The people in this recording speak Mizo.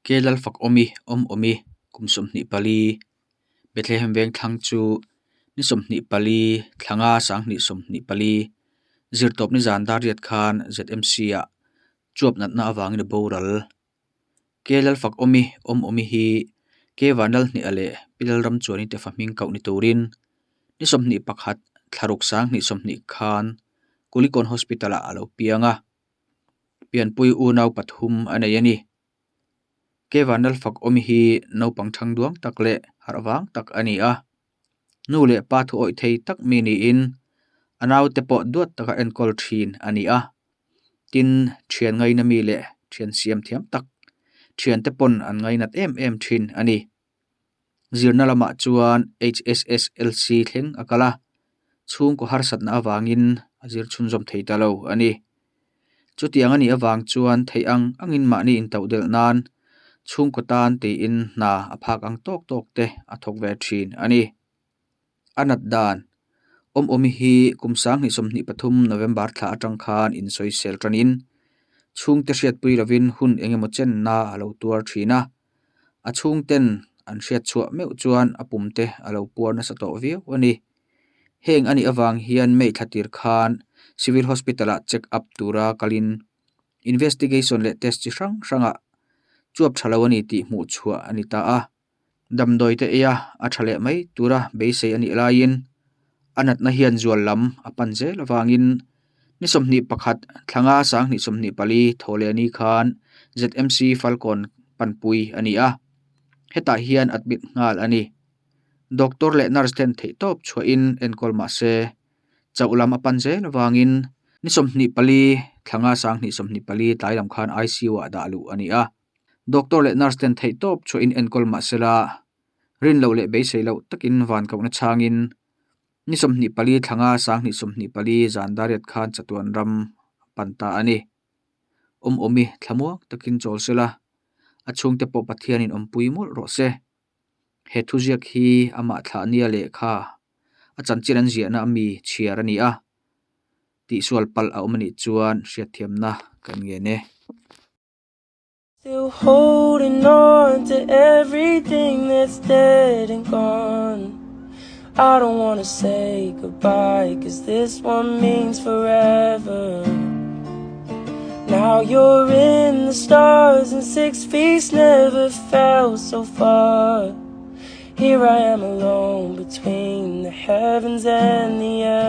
Ke Lalfakawmi, Awmawmi, kum 24, Bethlehem Vengthlang chu ni 24 thlanga 2024 zirtawpni zan dar riat khan ZMC-ah chuap natna avangin a boral. Ke Lalfakawmi, Awmawmi hi Ke Vanlalhniah leh Pi Lalramchuani te fa hming koh ni turin ni 21 thlaruk 2020 khan Kulikawn Hospital-ah a lo piang a. Pianpui unau pathum a nei a ni. Ke Vanlalfakawmi hi naupang thang duang tak leh harh vang tak a ni a. Nu leh pa thu awih thei tak mi niin a naute pawh duat taka enkawl thin a ni a. Tin, thian ngaina mi leh thian siam thiam tak, thiante pawn an ngainat em em thin a ni. Zirna lamah chuan HSSLC thleng a kal a, chhungkaw harsatna avangin a zir chhunzawm thei ta lo a ni. Chutiang a nih avang chuan theih ang angin mahni intohdelh nan chhungkaw tan tiin hna a phak ang tawk tawk te a thawk ve thin a ni. A nat dan, Awmawmi hi kum 2023 November thla atang khan insawisel tanin chhungte hriatpui lovin hun engemaw chenna a lo tuar thin a. A chhungten an hriat chhuah meuh chuan a pum te a lo puar nasa tawh viau a ni. Heng a nih avang hian May thla tir khan Civil Hospital-ah check up tura kalin investigation leh test chi hrang hrangah chuap tha lo a ni tih hmuh chhuah a ni ta a. Damdawi te ei a, a tha leh mai tura beisei a nih laiin a natna hian zual lam a pan zel avangin ni 21 thlanga 2024 thaw leh ni khan ZMC Falkawn panpui a ni a, hetah hian admit nghal a ni. Doctor leh nurse ten theihtawp chhuahin enkawl mah se, chauh lam a pan zel avangin ni 24 thlanga 2024 tlai lam khan ICU ah dah luh a ni a. Doctor leh nurse ten theihtawp chhuahin enkawl mah sela, rin loh leh beisei loh takin van kohna changin ni 24 thlanga 2024 zan dariat khan chatuan ram a pan ta a ni. Awmawmi thlamuang takin chawl sela, a chhungte pawh Pathianin awmpui mawlh rawh se. He thuziak hi amah thlah nia lehkha a chanchin an ziahna ami chhiar a ni a, tihsual palh a awm a nih chuan hriatthiamna kan ngen e. Still holding on to everything that's dead and gone. I don't wanna say goodbye, cause this one means forever. Now you're in the stars and 6 feet never felt so far. Here I am alone between the heavens and the earth.